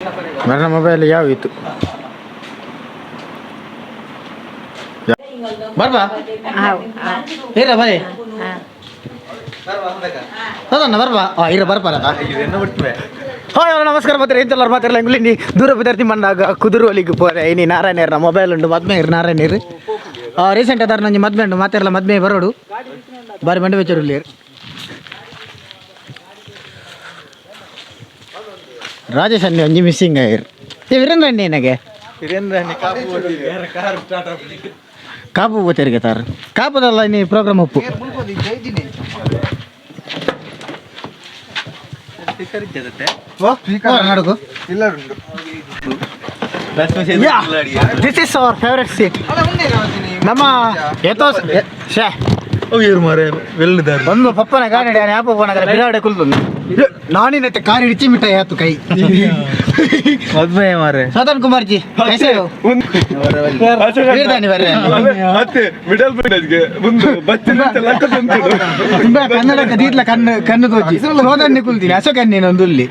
ನನ್ನ ಮೊಬೈಲ್ ಯಾವ ಇತ್ತು ಬರ್ಬಾ ಇರ ಬರೀ ಅದನ್ನ ಬರ್ಬಾ ಇರ ಬರ್ಬಾರ. ಹಾಯ್, ಹಲೋ, ನಮಸ್ಕಾರ. ಮತ್ತೆ ಎಂತೆಲ್ಲರೂ ಮಾತಾಡಲ್ಲ ಇಂಗ್ಲಿ ದೂರ ವಿದ್ಯಾರ್ಥಿ ಮಣ್ಣಾಗ ಕುದುರೋಲಿಗೆ ಪೋರೆ. ಇನಿ ನಾರಾಯಣರ ಮೊಬೈಲ್ ಉಂಟು, ಮದ್ಮೆ ಇರು ನಾರಾಯಣರು ರೀಸೆಂಟ್ ಅದಾರ. ನಂಜಿ ಮದ್ಮೆ ಉಂಟು, ಮಾತಾಡಲ್ಲ ಮದ್ಮೆ ಬರೋಡು ಬಾರಿ ಮಂಡಿ ಬೆಚ್ಚರು. ರಾಜೇಶ್ ಅಣ್ಣೆ ಒಂಜಿ ಮಿಸ್ಸಿಂಗ್ ಆಯಿರ್. ಏ ವೀರೇಂದ್ರ ಅಣ್ಣೆ ನನಗೆ ಕಾಪು ಬೋತೇರಿಗೆ ತಾರು ಕಾಪುದಲ್ಲ ಇನ್ನಿ ಪ್ರೋಗ್ರಾಮ್ ಒಪ್ಪು. ನಡುಗು. This is our favourite seat. ನಮ್ಮ ಎತೋಸ್ ಶೇ ಒಂದು ಪಪ್ಪನ ಗಾಡಿ ಯಾಪ ಪೋನಗರ ಬಿರಾಡೆ ಕುಲ್ದು ನಾನಿನತ್ತೆ ಕಾರ್ ಹಿಡಿಚಿ ಮಿಠಾಯಿ ಆತು ಕೈ. ಮದ್ಮೆ ಮಾರೆ. ಸದನ್ ಕುಮಾರ್ ಜಿ, ಕೈಸೆ ಹೋ? ವೀರ್ದಾನಿ ಬರ್ರೆ. ಮತ್ತೆ ಮಿಡಲ್ ಮುಂದೆ ಬಚ್ಚಿನ ಲಕ್ಕ ತಂತು. ತುಂಬಾ ಕನ್ನಡಕ್ಕೆ ದೀಟ್ಲ ಕಣ್ಣು ಕಣ್ಣು ತೋಜಿ ಸೋದನ್ನಿ ಕುಲ್ತೀನಿ ಅಶೋಕ ನೀನೊಂದು ಇಲ್ಲಿ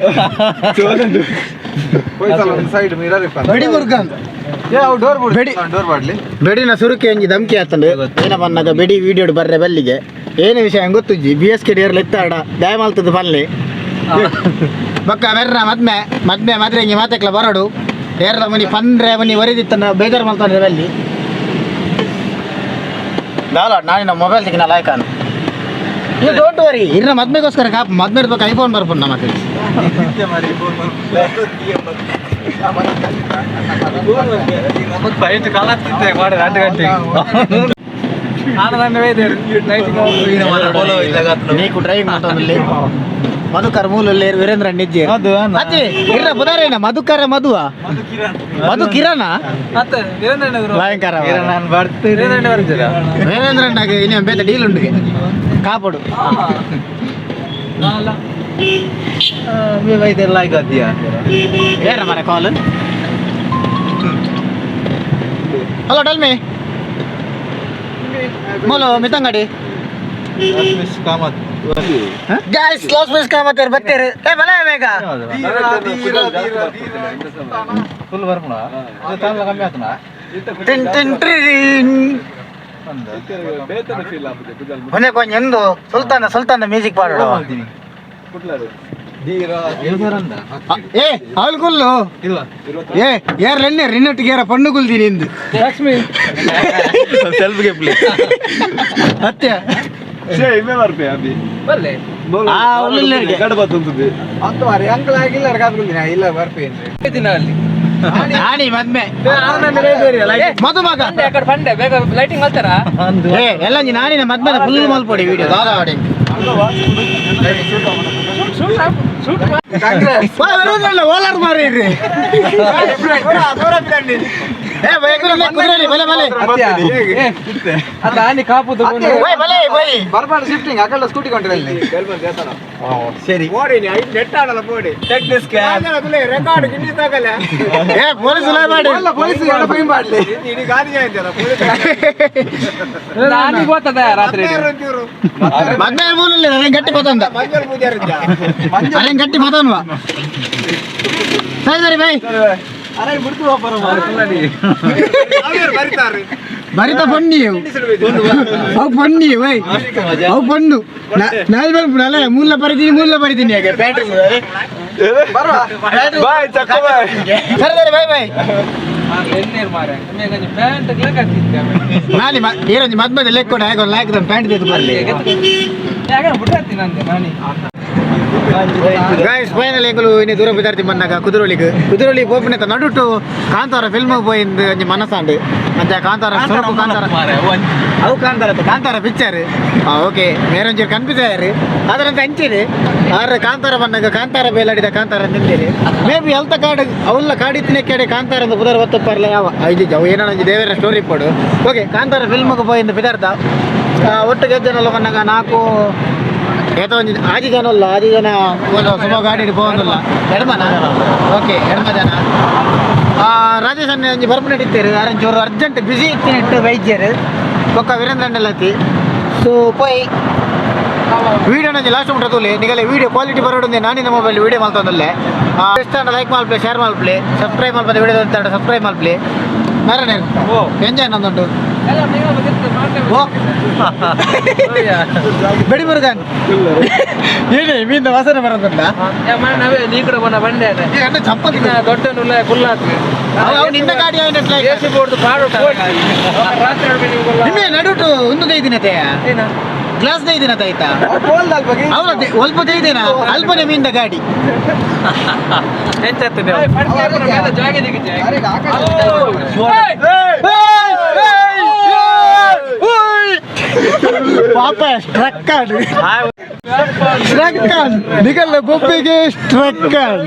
ಬೆಡಿ ಮುರ್ಗನ್ ಬೆಡಿ ಬೆಡಿನ ಸುರುಕೆ ಒಂಜಿ ಧಮ್ಕಿ ಆತಂಡು. ಏನ ಬನ್ನಾಗ ಬೆಡಿ ವಿಡಿಯೋಡ್ ಬರ್ರೆ ಬಲ್ಲಿಗೆ ಏನು ವಿಷಯ ಗೊತ್ತುಜ್ಜಿ. ಬಿ ಎಸ್ ಕೆ ಡಿಯರ್ ಲೆತ್ತಾಡ ದಯ ಮಲ್ತದ ಪಲ್ಲೆ ಬಕ್ಕ ಬೆರ್ರ ಮದ್ಮೆ ಮದ್ಮೆ ಮದ್ರೆ ಹಿಂಗೆ ಮಾತೆಕ್ಲ ಬರೋಡು ಏರ್ಲ ಮನಿ ಪಂದ್ರೆ ಮನಿ ಒರಿದಿತ್ತನ ಬೇಜಾರು ಮಲ್ತಂದ್ರೆ ಬಲ್ಲಿ ದಾಲ ನಾನಿನ ಮೊಬೈಲ್ ತೆಗಿನ ಲಾಯ್ಕಾನು. You don't worry, ಇರ್ನ ಮದ್ಮೆಗೋಸ್ಕರ ಕಾಪ್ ಮದ್ಮೆ ಇರ್ಬೇಕು ಐಫೋನ್ ಬರ್ಪುಂಡು ನಮ್ಮ. ನೀಕು ಡ್ರೈವಿಂಗ್ ಮಾಡ್ತಾನಲ್ಲಿ ಮಧುಕರ್ ಮೂಲಲ್ಲಿ ವೀರೇಂದ್ರ ನಿಜ್ಜಿ ಅಜ್ಜಿ ಇರ್ರ ಬುಧಾರೇನ ಮಧುಕರ ಮಧುವ ಮಧು ಕಿರಣ ಭಯಂಕರ. ವೀರೇಂದ್ರ ಅಣ್ಣಗೆ ಇನ್ನೇನು ಬೇತ ಡೀಲ್ ಉಂಟು ಕಾಪಡು. ಏರ ಮರ ಕಾಲ್. ಹಲೋ, ಟೆಲ್ ಮೀ ಮೂಲು ಮಿತಂಗಡಿ. ಗಾಯ್ಸ್, ಕ್ಲಾಸ್ ಮಿಸ್ ಕಾಮತ್ತೇರು ಬತ್ತೇರು. ಏ ಬಲ ಬೇಗ. ಫುಲ್ ಬರ್ಪುಣ ಕಮ್ಮಿ ಆತನ. ಟಿನ್ ಟಿನ್ ಟಿನ್. ಬೇತನ ಫೀಲ್ ಆಪುಜೆ ಕುಜಲ್. ಒಂದೇ ಕೊಂಚ ಎಂದು ಸುಲ್ತಾನ ಸುಲ್ತಾನ ಮ್ಯೂಸಿಕ್ ಪಾಡೋಡು. ಏ ಅವಳು ಕುಲ್ಲು. ಏ ಯಾರು ಎಣ್ಣೆ ರಿನ್ನಟ್ಟಿಗೆ ಯಾರ ಪಣ್ಣು ಕುಲ್ತೀನಿ ಎಂದು. ಲಕ್ಷ್ಮಿ ಸೆಲ್ಫ್ ಗೆ ಅತ್ತೆ. ಶೇ ಇಮೆ ಬರ್ಪೆ ಅಭಿ. ಆ ಉಲ್ಲುಲ್ಲೇರಿಗೆ. ಗಡಬ ತಂತದೆ. ನಾನಿ ಮದ್ಮೆ ಮದುಮಗ. ಏ ಎಲ್ಲ ನಾನಿನ ಮದ್ಮೆ ಫುಲ್ ಮಲ್ಪೊಡಿ ವಿಡಿಯೋ ದಾದಾ ಆಡಿ. ಓಲಾರ್ ಮಾರಿ ಇರ್ರಿ. ಏ ಕುದುರೆಲಿ ಬಲೆ ಬಲೆ. ಓಯ್ ಬಲೆ ಬೈ. ಶಿಫ್ಟಿಂಗ್ ಅಕಲ್ಲ ಸ್ಕೂಟಿ ಕೊಂಡ್ರೆ. ಸರಿ. ಏ ಪೊಲೀಸ್ ಮಾಡಿ. ಪೊಲೀಸ್ ಫೈನ್ ಮಾಡ್ಲಿ. ಮದ್ಮೆ ಮೂಲಲ್ಲ ನನಗೆ ಗಟ್ಟಿ ಪತಂದ ನನಗೆ ಗಟ್ಟಿ ಪತನ್ವಾ. ಸರಿ ಸರಿ ಬೈ. ಬರಿತ ಪೊನ್ನಿ ಅವು ಪೊನ್ನಿ ಬೈ ಅವು ಪೊಣ್ಣು ನಾಳೆ ಬರ್ಪುನಲ್ಲ ಮೂಲ ಬರಿತೀನಿ ಮೂಲ ಬರಿತೀನಿ ಹಾಗೆ ಪ್ಯಾಂಟ್. Boy ಚಕ್ಕ boy. ಸರಿ ಸರಿ ಬೈ ಬೈ. ನಾನಿ ಈರೊಂಜಿ ಮದ್ಮದ ಲೆಕ್ಕ ಕೊಡ ಹೇಗೆ ಲಾಯ್ಕ್ ಪ್ಯಾಂಟ್ ತೆಗೆದು ಬರಲಿ. ಗಾಯ್ಸ್, ಫೈನಲ್ ಎಂಕುಲು ಇನ್ನು ದೂರ ಬಿದ್ದಾರ್ತಿ ಬಂದಾಗ ಕುದುರೋಳಿಗೆ ಕುದುರೋಳಿ ಪೋಪಿನ ನಡುಟು ಕಾಂತಾರ ಫಿಲ್ಮ್ ಪೋಯಿಂದು ಒಂಜಿ ಮನಸಾಂಡ್. ಅಂಚ ಕಾಂತಾರ ಸ್ವಲ್ಪ ಕಾಂತಾರ ಅವು ಕಾಂತಾರ ಕಾಂತಾರ ಪಿಕ್ಚರ್. ಓಕೆ, ಮೇರೊಂಚೂರು ಕನ್ಫ್ಯೂಸ್ ಆಯಾರು ಅದರಂತ ಅಂಚಿರಿ ಆದ್ರೆ ಕಾಂತಾರ ಬಂದಾಗ ಕಾಂತಾರ ಬೇಲಾಡಿದ ಕಾಂತಾರ ನಿಂದಿರಿ. ಮೇ ಬಿ ಅಲ್ತ ಕಾಡು ಅವುಲ್ಲ ಕಾಡಿತ್ತಿನ ಕೇಡೆ ಕಾಂತಾರ ಅಂದ್ ಪುದರ್ ಒತ್ತಪ್ಪರ್ಲ ಯಾವ ಐದು ಅವು ಏನೋ ಒಂಜಿ ದೇವರ ಸ್ಟೋರಿ ಪಡು. ಓಕೆ, ಕಾಂತಾರ ಫಿಲ್ಮ್ಗೆ ಪೋಯಿಂದು ಬಿದಾರ್ದ ಒಟ್ಟು ಗೆಜ್ಜನಲ್ಲ ಬಂದಾಗ ನಾಲ್ಕು ಏತೋ ಒಂಜಿ ಆಜಿ ಜನ ಅಲ್ಲ ಆಜಿ ಜನ ಸುಮ ಗಾಡಿ ಪೋವೊಂದುಲ್ಲ ಎಡ್ಮನ. ಓಕೆ, ಎಡ್ಮ ಜನ. ರಾಜೇಶ್ ಅಣ್ಣ ಒಂಜಿ ಬರ್ಪು ನಡೀತೇರು ಅರಂಚೂರು ಅರ್ಜೆಂಟ್ ಬಿಸಿ ಇತ್ತಿನಿಟ್ಟು ವೈದ್ಯರು ಬೊಕ್ಕ ವೀರೇಂದ್ರ ಅಣ್ಣಲತಿ. ಸೊ ಪೋಯ್. ವಿಡಿಯೋ ನಂಜಿ ಲಾಸ್ಟ್ ಮುಟ್ಟ ತೂಲೆ. ನಿಗಲೆ ವಿಡಿಯೋ ಕ್ವಾಲಿಟಿ ಬರೋಡು ನಾನಿನ ಮೊಬೈಲ್ ವಿಡಿಯೋ ಮಲ್ತೊಂದಲ್ಲೆ. ಇಷ್ಟ ಲೈಕ್ ಮಲ್ಪಲೆ, ಶೇರ್ ಮಲ್ಪಲೆ, ಸಬ್ಸ್ಕ್ರೈಬ್ ಮಲ್ಪದೆ ವಿಡಿಯೋ ಅಂತ ಸಬ್ಸ್ಕ್ರೈಬ್ ಮಲ್ಪಲೆ. ನಾರಾಯಣ, ಎಂಜಾಯ್ ನಂದುಂಟು. ಓ ಬೆಡಿ ಮುರುಗನ್, ಏನೇ ಮೀನ ವಾಸನೆ ಬರೋದುಂಟ? ನೀ ಕೂಡ ಬಣ್ಣ ಬಂಡೆ. ಚಪ್ಪಲಿ. ದೊಡ್ಡ ಕುಲ್ಲಾತ್. ಅವು ನಿನ್ನ ಗಾಡಿ. ಎಸಿ ಬೋರ್ಡ್ ಪಾಡು ರಾತ್ರಿ. ನಿಮ್ಮೆ ನಡುಟು ಒಂದು ದೈದಿನತೆ ಗ್ಲಾಸ್ ದೈದಿನತೆ ಆಯ್ತಾ? ಅವರ ಒಲ್ಪ ದೈದಿನ ಅಲ್ಪನೆ ಮೀನ್ದ ಗಾಡಿ. ಎಂಚಾಗ್ತದೆ? ಪಾಪ, ಸ್ಟ್ರಕ್ ಆಡು, ಸ್ಟ್ರಕ್ ಆಡ್ ನಿಗಲ್ಲ ಬೊಬ್ಬೆಗೆ ಸ್ಟ್ರಕ್ ಆಡ್.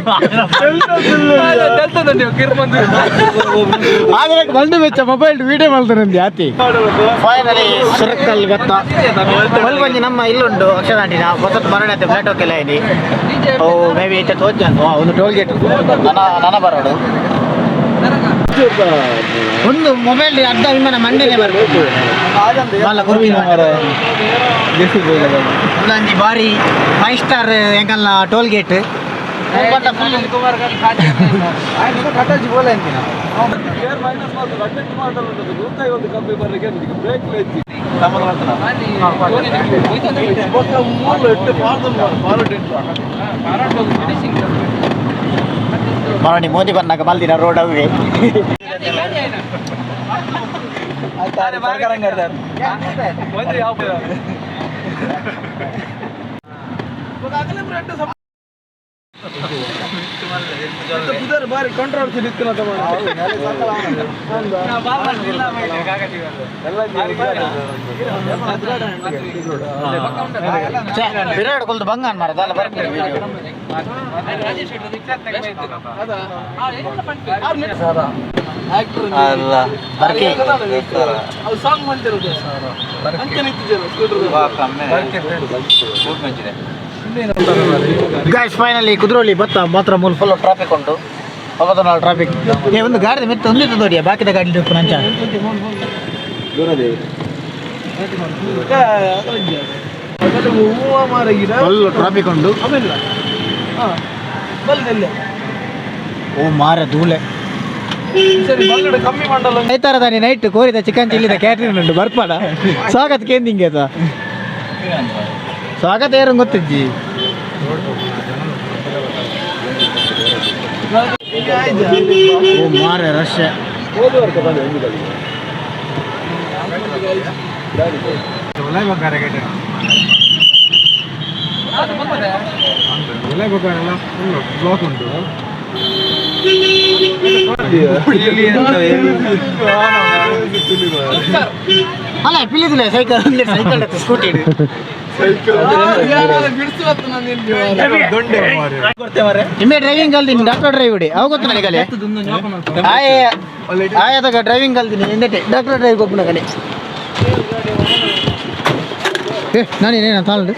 ಆದ್ರೆ ಬಂದು ಬೆಚ್ಚ ಮೊಬೈಲ್ ವಿಡಿಯೋ ಮಾಡ್ತಾರೆ ಆತಿ. ಫೈನಲಿ ಸುರಕ್ಕಲ್ ಗೊತ್ತ ಬಂಜಿ ನಮ್ಮ ಇಲ್ಲುಂಡು ಅಕ್ಷದಾಂಟಿನ ಹೊಸತ್ ಮರಣ ಫ್ಲಾಟ್ ಹೋಗಿಲ್ಲ ಇನಿ. ಓ, ಮೇ ಬಿ ಐತೆ ತೋಚ ಒಂದು ಟೋಲ್ ಗೇಟ್ ನನ್ನ ನನ್ನ ಬರೋಡು. ಒಂದು ಮೊಬೈಲ್ ಅರ್ಧ ವಿಮಾನ ಮಂಡನೆ ಬರಬೇಕು. ಮಲ್ಲ ಗುರುವಿನ ಒಂದೊಂಜಿ ಬಾರಿ ಫೈವ್ ಸ್ಟಾರ್ ಎಂಕಲ್ನ ಟೋಲ್ ಗೇಟ್. ಮರಣಿ ಮೋದಿ ಬಂದಾಗ ಮಲ್ದಿನ ರೋಡ್ ಅವೇ. ಬಿರಾಡ್ ಕೊಲ್ದು ಬಂಗಾನ್ ಮಾರದ ಅಲ್ಲ ಬರ್ತೀನಿ video. ಬರ್ಕೆ. ಗೈಸ್, ಫೈನಲಿ ಕುದ್ರೋಳಿ ಬತ್ತ ಮಾತ್ರ ಮೂಲ ಫುಲ್ ಟ್ರಾಫಿಕ್ ಉಂಟು. ಅವತ್ತು ಟ್ರಾಫಿಕ್ ಏ ಒಂದು ಗಾಡಿ ಮೆತ್ತ ಒಂದಿತ್ತು ನೋಡಿಯಾ, ಬಾಕಿದ ಗಾಡಿ ಉಪ್ಪು ನಂಚ. ಫುಲ್ ಟ್ರಾಫಿಕ್ ಉಂಟು. ಓ ಮಾರ ಧೂಳೆ. ಕಮ್ಮಿ ಮಂಡಲ. ಐತಾರದಾನಿ ನೈಟ್ ಕೋರಿದ ಚಿಕನ್ ಚಿಲ್ಲಿದ ಕ್ಯಾಟ್ರಿನ್ ಉಂಟು, ಬರ್ಪಾಡ ಸ್ವಾಗತ ಕೇಂದಿಂಗೆ ಆತ ಸ್ವಾಗತ ಏರು ಗೊತ್ತಿಜ್ಜಿ. ಓ ಮಾರ ರಶ್. ಅಲ್ಲ ಪಿಲಿದಿಲ್ಲ ಸೈಕಲ್ ಸೈಕಲ್ ಸ್ಕೂಟಿ. ನಿಮ್ಮೆ ಡ್ರೈವಿಂಗ್ ಕಲ್ತೀನಿ, ಡಾಕ್ಟರ್ ಡ್ರೈವ್ ಇಡಿ ಅವು ಗೊತ್ತು ನನಗೆ. ಆಯ ಆಯದಾಗ ಡ್ರೈವಿಂಗ್ ಕಲ್ತೀನಿ ಎಂದಟೆ ಡಾಕ್ಟರ್ ಡ್ರೈವ್ ಗೊಬ್ಬನ ಕಡೆ. ಏ ನಾನು ತಾಳು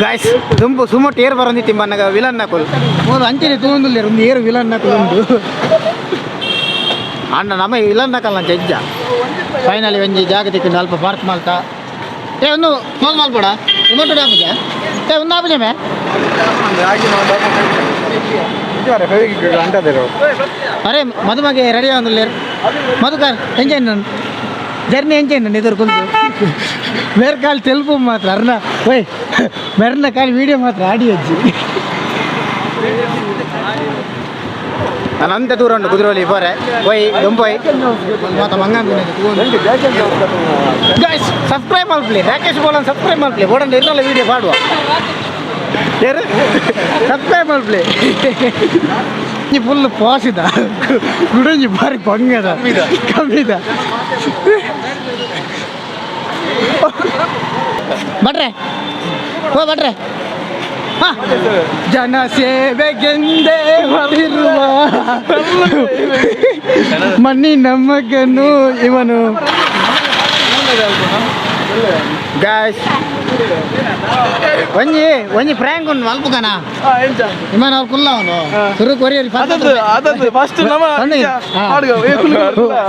ಗಾಯ್ಸ್, ದುಂಬು ಸುಮೋಟ್ ಏರ್ ಬರಂದಿ ತಿಂಬನ್ನಗ ವಿಲನ್ ನಕುಲ್ ಮೂರು ಅಂಚನೆ ತೂಂದುಲ್ಲೇರು ಒಂದು ಏರು ವಿಲನ್ ನಕುಲ್ ಉಂಟು. ಅಣ್ಣ ನಮ್ಮ ವಿಲನ್ ನಕಲ್ ನಂಚ ಇಜ್ಜ. ಫೈನಲಿ ಒಂಜಿ ಜಾಗ ತಿಕ್ಕೊಂಡು ಅಲ್ಪ ಪಾರ್ಕ್ ಮಾಲ್ತ. ಏ ಒಂದು ಕ್ಲೋಸ್ ಮಲ್ಪಡ ರಿಮೋಟ್ ಆಪುಜ. ಏ ಒಂದು ಆಪುಜ ಮೇ. ಅರೆ ಮದುಮಗೆ ರೆಡಿ ಆವೊಂದುಲ್ಲೆರ್. ಮಧುಕರ್, ಎಂಜಾಯ್ ನನ್ ಜರ್ನಿ, ಎಂಜಾಯ್ ನನ್ ಎದುರು ಕುಂತು ಬೇರೆ ಕಾಲು ತೆಲುಪು ಮಾತ್ರ ಅರ್ನ ಓಯ್ ಮೆರ್ನ ಕಾಲು ವೀಡಿಯೋ ಮಾತ್ರ ಆಡಿ ಅಜ್ಜಿ. ನಾನು ಅಂತೆ ದೂರ ಉಂಟು ಕುದುರೋಲಿ ಪೋರೆ ಒಯ್ ದೊಂಪೊಯ್ ಮಾತ ಮಂಗ. ಗಾಯ್ಸ್, ಸಬ್ಸ್ಕ್ರೈಬ್ ಮಲ್ಪಲಿ. ರಾಕೇಶ್ ಬೋಲನ್ ಸಬ್ಸ್ಕ್ರೈಬ್ ಮಲ್ಪಲಿ. ಬೋಡಂಡ ಇರಲ್ಲ ವೀಡಿಯೋ ಪಾಡುವ ಏರು ಸಬ್ಸ್ಕ್ರೈಬ್ ಮಲ್ಪಲಿ. ಈ ಫುಲ್ ಪಾಸ್ ಇದ ಗುಡಂಜಿ ಬಾರಿ ಬಂಗದ ಕಮ್ಮಿದ. ಭಟ್ರೆ, ಓ ಭಟ್ರೆ. ಹಾ ಜನ ಸೇವೆಗೆಂದೇ ಇರುವ ಮಣ್ಣಿನ ಮಗನು ಇವನು. ಗಾಯ್ಸ್. ಒಂಜಿ ಒಂಜಿ ಪ್ರ್ಯಾಂಕ್ ಉಂಡು ಮಲ್ಪುಕನ ವಿಮಾನ ಅವ್ರು ಕುಲ್ಲ ಅವನು ಸುರು ಕೊರಿ ಅದದ್ದು ಅದದ್ದು ಫಸ್ಟ್ ನಮ್ಮ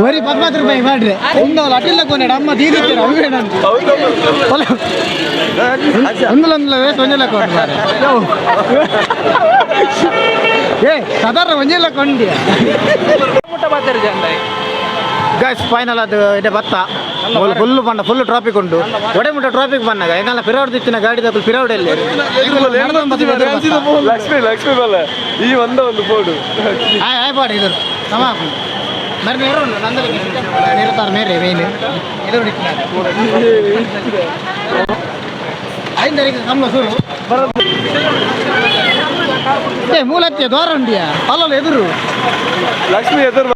ಒರಿ 10 ರೂಪಾಯಿ ಮಾಡ್ರಿ ಒಂದು ಅಟಿಲ್ಲ ಕೊನೆ ಅಮ್ಮ ದೀದಿತ್ತೀರ ಅವೇ ನಾನು ಒಂದಲ್ಲ ವೇಸ್ ಒಂಜೆಲ್ಲ ಕೊಂಡು ಏ ಸಾಧಾರಣ ಒಂಜೆಲ್ಲ ಕೊಂಡಿ ಮುಟ್ಟ ಬಾತಾರೆ ಜನ. ಗೈಸ್, ಫೈನಲ್ ಅದು ಇದೆ ಭತ್ತ ಫುಲ್ ಬಣ್ಣ, ಫುಲ್ ಟ್ರಾಫಿಕ್ ಉಂಟು. ಒಡೆ ಮುಟ್ಟ ಟ್ರಾಫಿಕ್ ಬಂದಾಗ ಎಂಗಲ್ಲ ಪಿರೌಡ್ ದಿತ್ತಿನ ಗಾಡಿ ತಗೊಳ್ಳಿ ಪಿರೌಡ್ ಎಲ್ಲಿ. ಲಕ್ಷ್ಮಿ ಲಕ್ಷ್ಮಿ ಬಲ್ಲ ಈ ಒಂದ ಒಂದು ಬೋರ್ಡು. ಆಯ್ ಆಯ್ ಪಾಡಿ ಇದು ಸಮ మరి ಮೇರು ನಂದಲಿಗೆ ನೀರುತ್ತಾರೆ ಮೇರೆ ಮೇನ್ ಎದುರು ಐದು ಕಮ್ಮಿ ಸುರು. ಏ ಮೂಲತ್ಯ ದ್ವಾರ ಉಂಡಿಯಾ ಅಲ್ಲಲ್ಲ ಎದುರು. ಲಕ್ಷ್ಮಿ ಎದುರು.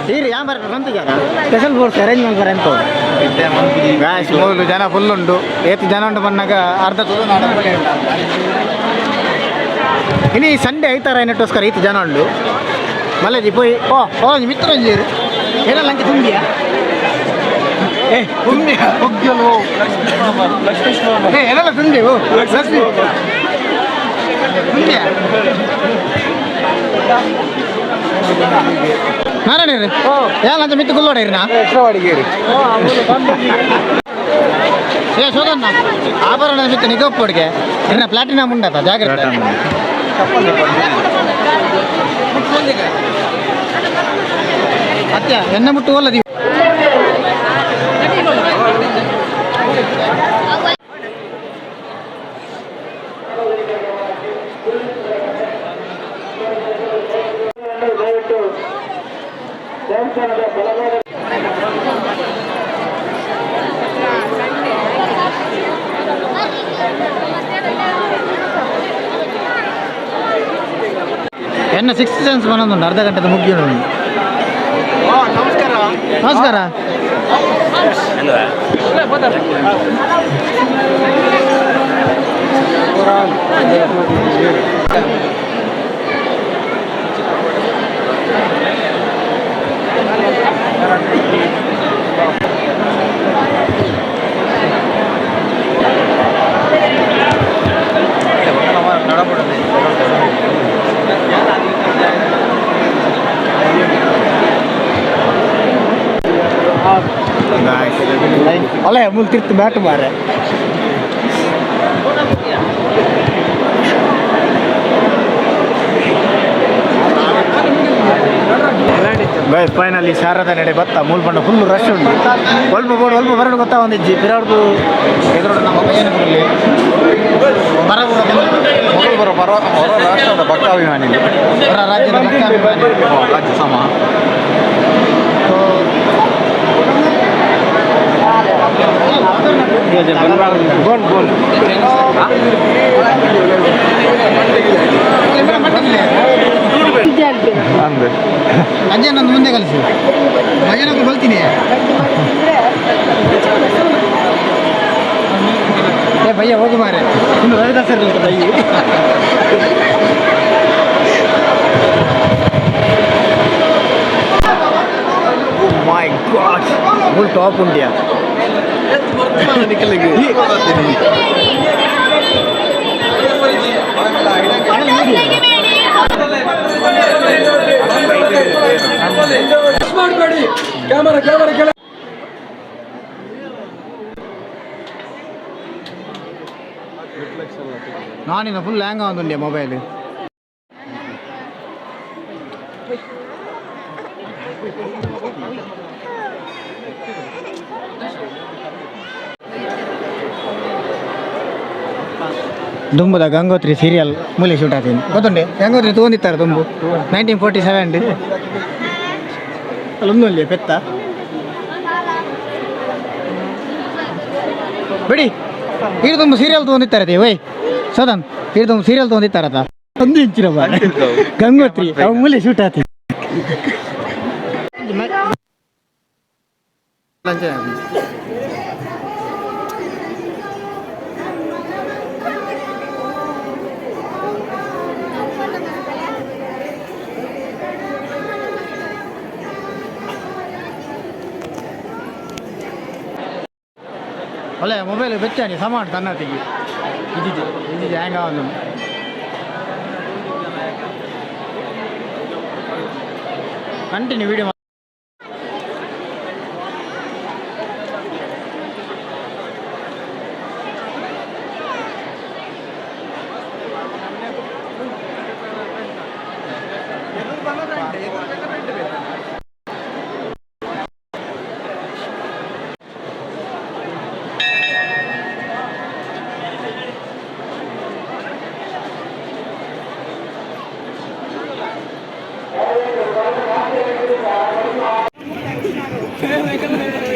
ನೀರು ಯಾವ ಬಂತಿದ್ದಾರೆ ಸ್ಪೆಷಲ್ ಫೋರ್ಸ್ ಅರೇಂಜ್ ಮಾಡ್ತಾರೆ ಅಂತ. ಗಾಯ್ಸ್, ಮೂಲು ಜನ ಫುಲ್ ಉಂಟು. ಏತ್ ಜನ ಉಂಟು ಬಂದಾಗ ಅರ್ಧ ತುಳುನಾಡು ಉಂಟು. ಇನ್ನು ಈ ಸಂಡೇ ಐತಾರ ಏನಟ್ಟೋಸ್ಕರ ಈತ ಜನ ಉಂಟು. ಮಲ್ಲೇಜಿ ಪೋಯಿ ಓ ಓ ಮಿತ್ರ ಒಂಜೇರು ಏನಲ್ಲ ಅಂಕೆ ತುಂಬಿಯಾ? ಏ ತುಂಬಿಯಾ? ಏ ಏನೆಲ್ಲ ತುಂಬಿ? ಓ ಲಕ್ಷ್ಮಿ ತುಂಬಿಯಾ? ನಾರಾಯಣ ಯಾಲ ಅಂತ ಮಿತ್ತು ಕುಲ್ಲೋಡ. ಏ ಶೋಧಣ್ಣ, ಆಭರಣ ಮಿತ್ತ ನಿಗೋಪ್ಪಡಿಗೆ ಇನ್ನ ಪ್ಲಾಟಿನಮ್ ಉಂಡತ, ಜಾಗ್ರತೆ. ಅತ್ಯ ಎನ್ನ ಮುಟ್ಟು ಒಲ್ಲದಿ. ಎನ್ನ ಸಿಕ್ಸ್ ಸೆನ್ಸ್ ಬಂದೊಂದು ಅರ್ಧ ಗಂಟೆದ ಮುಗಿಯೋಣ. ನಮಸ್ಕಾರ. ನಮಸ್ಕಾರ. ಅಲ್ಲ ಮುಲ್ ತಿರ್ತು ಬ್ಯಾಟ್ ಮಾರೆ. ಗೈಸ್, ಫೈನಲಿ ಶಾರದಾ ನಡೆ ಬತ್ತ. ಮೂಲ್ ಪಂಡ ಫುಲ್ ರಶ್ ಉಂಟು. ಒಲ್ಪ ಬೋರ್ಡ್ ಒಲ್ಪ ಬರಡು ಗೊತ್ತಾ ಒಂದಿಜ್ಜಿ. ಪಿರಾಡ್ದು ಎದುರು ನಮ್ಮ ಏನು ಬರಲಿ ಬರ. ಮೊದಲು ಬರೋ ಪರ ಹೊರ ರಾಷ್ಟ್ರದ ಭಕ್ತಾಭಿಮಾನಿಗಳು. ಹೊರ ರಾಜ್ಯದ ಭಕ್ತಾಭಿಮಾನಿ. ರಾಜ್ಯ ಸಮ. Goal goal. ಅಂದೆ. ಅಜ್ಜನೊಂದು ಮುಂದೆ ಕಲಿಸಿ ಭಜನಕ್ಕೆ ಬಲ್ತೀನಿ. ಏ ಭಯ್ಯ, ಹೋಗು ಮಾರೆ. ಇನ್ನು ರವಿದಾಸರು ಬಯ್ಯ. ಮೈ ಗಾಡ್, ಫುಲ್ ಟಾಪ್ ಉಂಟಿಯಾ. ಮಾಡಬೇಡಿ, ಕ್ಯಾಮರಾ ಕ್ಯಾಮರಾ ಕೆಳ. ನಾನಿನ್ನ ಫುಲ್ ಹ್ಯಾಂಗ್ ಆಗುಂಡೆ ಮೊಬೈಲ್. ದುಂಬುದ ಗಂಗೋತ್ರಿ ಸೀರಿಯಲ್ ಮೂಲೆ ಶೂಟ್ ಆಗ್ತೀನಿ ಗೊತ್ತುಂಡೆ. ಗಂಗೋತ್ರಿ ತಗೊಂಡಿತ್ತಾರೆ ದುಂಬು 1947. ಅಲ್ಲೊಂದು ಪೆತ್ತ ಬಿಡಿ. ಇದು ತುಂಬ ಸೀರಿಯಲ್ ತಗೊಂಡಿತ್ತಾರೆ. ಓಯ್ ಸದನ್, ಇದು ತುಂಬ ಸೀರಿಯಲ್ ತಗೊಂಡಿತ್ತಾರತ. ಒಂದು ಇಂಚಿನ ಗಂಗೋತ್ರಿ ಅವು ಮೂಲೆ ಶೂಟ್ ಆತಿ. ಒಳ್ಳೆ ಮೊಬೈಲ್ ಬೆಚ್ಚಾನಿ ಸಮಾನ ತನ್ನತಿಗೆ ಇದ್ದಿದ್ದೆ ಇದ್ದಿದ್ದೆ ಹ್ಯಾಂಗ ಒಂದು ಕಂಟಿನ್ಯೂ ವಿಡಿಯೋ.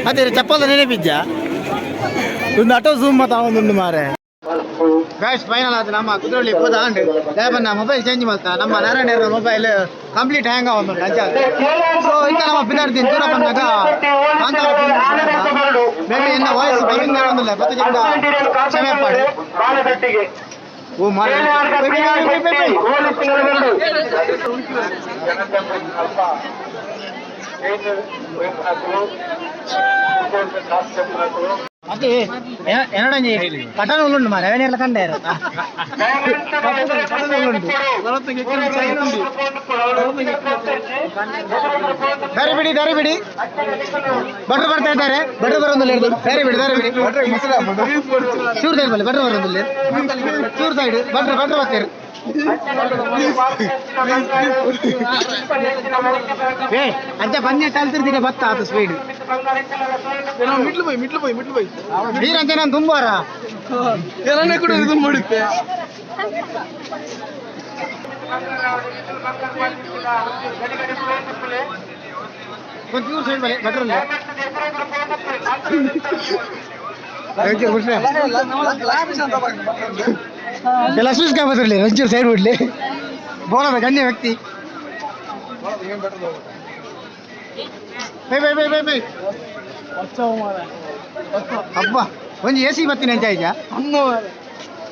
ಅದೇ ಚಪ್ಪಲ್ ನೆನಪಿದ್ಯಾ? ಒಂದು ಆಟೋ ಝೂಮ್ ಮತ್ತ ಒಂದು ಮಾರೆ. ಗಾಯ್ಸ್, ಫೈನಲ್ ಆಯ್ತು. ನಮ್ಮ ಕುದ್ರೋಳಿ ಹೋದ ಅಂಡ್ ಲೇಬನ್ನ ಮೊಬೈಲ್ ಚೇಂಜ್ ಮಾಡ್ತಾ. ನಮ್ಮ ನಾರಾಯಣ ಮೊಬೈಲ್ ಕಂಪ್ಲೀಟ್ ಹ್ಯಾಂಗ್ ಒಂದು ಅಂಚ. ಸೊ ಇಂತ ನಮ್ಮ ಬಿದಾರ್ದಿನ ದೂರ ಬಂದಾಗ ಮೇಬಿ ಎನ್ನ ವಾಯ್ಸ್ ಬರಿಂದ ಒಂದಿಲ್ಲ ಗೊತ್ತಿಲ್ಲ, ಕ್ಷಮೆ ಪಾಡು. ಓ ಮಾರೆ. ಅದೇ ಏನಡಂಜಿ ಕಟನ್ ಉಂಡು ಮಾರೆ, ಅವೇನೆಲ್ಲ ಕಂಡೇರ ಕಟನ್ ಉಂಡು. ದಾರಿ ಬಿಡಿ, ದಾರಿ ಬಿಡಿ. ಭಟ್ರು ಬರ್ತಾ ಇದ್ದಾರೆ. ಭಟ್ರು ಬರೋದಿಲ್ಲ ಹಿಡಿದು. ದಾರಿ ಬಿಡಿ, ದಾರಿ ಬಿಡಿ. ಚೂರು ಸೈಡ್ ಬಲ್ಲಿ, ಭಟ್ರು ಬರೋದಿಲ್ಲ. ಚೂರು ಸೈಡ್ ಭಟ್ರು, ಭಟ್ರು ಬರ್ತಾರೆ. ಏ ಅಂಚ ಬಂದಿ ಕಲ್ತಿರ್ತೀನಿ ಬತ್ತ ಆತು ಸ್ಪೀಡ್. ಮಿಡ್ಲು ಬೈ, ಮಿಡ್ಲು ಬೈ, ಮಿಡ್ಲು ಬೈ. ನೀರಂಚೆ ನಾನು ತುಂಬಾರ. ಎಲ್ಲನೇ ಕೂಡ ಇದು ಮಾಡುತ್ತೆ. ಒಂಚೂರು ಸೈಡ್ ಬಲ್ಲಿ, ಭಟ್ರು. ಲಕ್ಷ್ಮೀಶ್ ಕಾಪತ್ರಲಿ ಒಂಚೂರು ಸೈಡ್ ಬಿಡ್ಲಿ. ಬೋಲದ ಗಣ್ಯ ವ್ಯಕ್ತಿ. Bye bye bye bye bye. ಅಬ್ಬಾ, ಒಂಜಿ ಎ ಸಿ ಬತ್ತೀನಿ ಅಂಚ ಆಯ್ತಾ?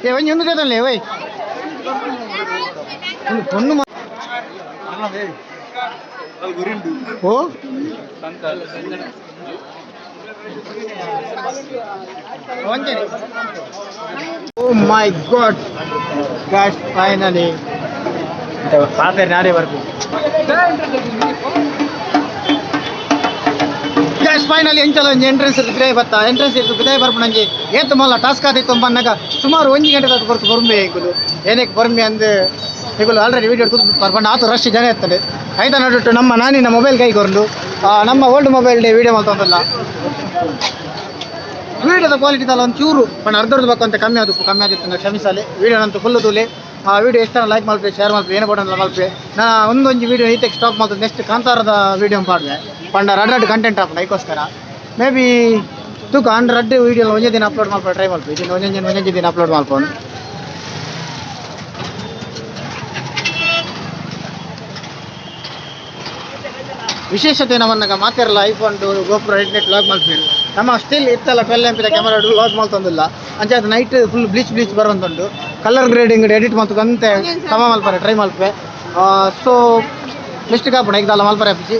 ಏ ಒಂಜಿ ಒಂದು ಜೊತೆ ಓಯ್ ಒಂದು ಪೊಣ್ಣು ಓ ಒಂಜೆ. Oh my God guys, finally ಪಾತ್ರೆ ನಾನೇ ಬರ್ಬೇಕು. ಗೈಸ್, ಫೈನಲಿ ಎಂಚಲ ಒಂಜಿ ಎಂಟ್ರೆನ್ಸ್ ಬಿದಾಯಿ ಬತ್ತ. ಎಂಟ್ರೆನ್ಸ್ ಬಿದಾಯಿ ಬರ್ಪುನಂಜಿ ಏತ್ ಮಲ್ಲ ಟಾಸ್ಕ್ ಆದಿತ್ತು ಬಂದಾಗ ಸುಮಾರು 1 ಗಂಟೆ ತಾತು ಕೊರ್ತು ಬರುಂಬೆ. ಇಗುಲು ಏನಕ್ಕೆ ಬರುಂಬೆ ಅಂದ್ ಇಗುಲು ಆಲ್ರೆಡಿ ವೀಡಿಯೋ ಕೂತು ಪರ್ಪಂಡ. ಆತು ರಶ್ ಜನ ಇರ್ತದೆ. ಆಯ್ತಾ ನೋಡಿಟ್ಟು ನಮ್ಮ ನಾನಿನ ಮೊಬೈಲ್ ಕೈ ಕೊರಂಡು ನಮ್ಮ ಓಲ್ಡ್ ಮೊಬೈಲ್ ಡೇ ವೀಡಿಯೋ ಮಾಡ್ತಂತಲ್ಲ. ವೀಡಿಯೋದ ಕ್ವಾಲಿಟಿ ತಲ್ಲ ಒಂದು ಚೂರು ಪಂಡ ಅರ್ಧರ್ಧ ಬೇಕು ಅಂತ ಕಮ್ಮಿ ಆದವು, ಕಮ್ಮಿ ಆಗಿತ್ತು ಅಂದ್ರೆ ಕ್ಷಮಿಸಲಿ. ವೀಡಿಯೋನಂತೂ ಫುಲ್ ತೂಲೆ. ಆ ವೀಡಿಯೋ ಇಷ್ಟ ಲೈಕ್ ಮಲ್ಪೆ, ಶೇರ್ ಮಲ್ಪೆ, ಏನು ಬಟನ್ ಮಲ್ಪೆ. ನಾ ಒಂದೊಂದು ವೀಡಿಯೋ ಈತೆಗೆ ಸ್ಟಾಪ್ ಮಾಡ್ತದೆ. ನೆಕ್ಸ್ಟ್ ಕಾಂತಾರದ ವೀಡಿಯೋ ಪಾಡ್ವೆ ಪಂಡ ರಡ್ ರಡ್ ಕಂಟೆಂಟ್ ಆಪುಂಡು. ಐಕೋಸ್ಕರ ಮೇ ಬಿ ತೂಕ ಅಂಡ್ ರಡ್ಡ್ ವೀಡಿಯೋ ಒಂದೇ ದಿನ ಅಪ್ಲೋಡ್ ಮಲ್ಪೆ ಟ್ರೈ ಮಲ್ಪೆ. ಇದನ್ನು ಒಂದೊಂದು ಒಂದೊಂದು ದಿನ ಅಪ್ಲೋಡ್ ಮಲ್ಪೊಂದು. ವಿಶೇಷತೆ ನಮ್ಮನ್ನಾಗ ಮಾತಿರಲ್ಲ ಐಫೋನ್ ಗೋಪ್ರೋ ಹೆಡ್ನೆಟ್ ಲಾಗ್ ಮಲ್ಪೇರು. ನಮ್ಮ ಸ್ಟಿಲ್ ಇತ್ತಲ್ಲ 12 ಎಂ ಪಿದ ಕ್ಯಾಮರಾ ಲಾಗ್ ಮಲ್ತೊಂದಿಲ್ಲ. ಅಂಚೆ ಅದು ನೈಟ್ ಫುಲ್ ಬ್ಲೀಚ್ ಬ್ಲೀಚ್ ಬರೋಂತುಂಡು. ಕಲರ್ ಗ್ರೇಡಿಂಗ್ ಎಡಿಟ್ ಮಲ್ತದಂತೆ ಸಮ ಮಲ್ಪರೆ ಟ್ರೈ ಮಲ್ಪೆ. ಸೊ ಮಿಸ್ಟೇಕ್ ಆಪುಂಡು ಈಗ ದಾಲ ಮಲ್ಪರೆ ಆಪುಜಿ.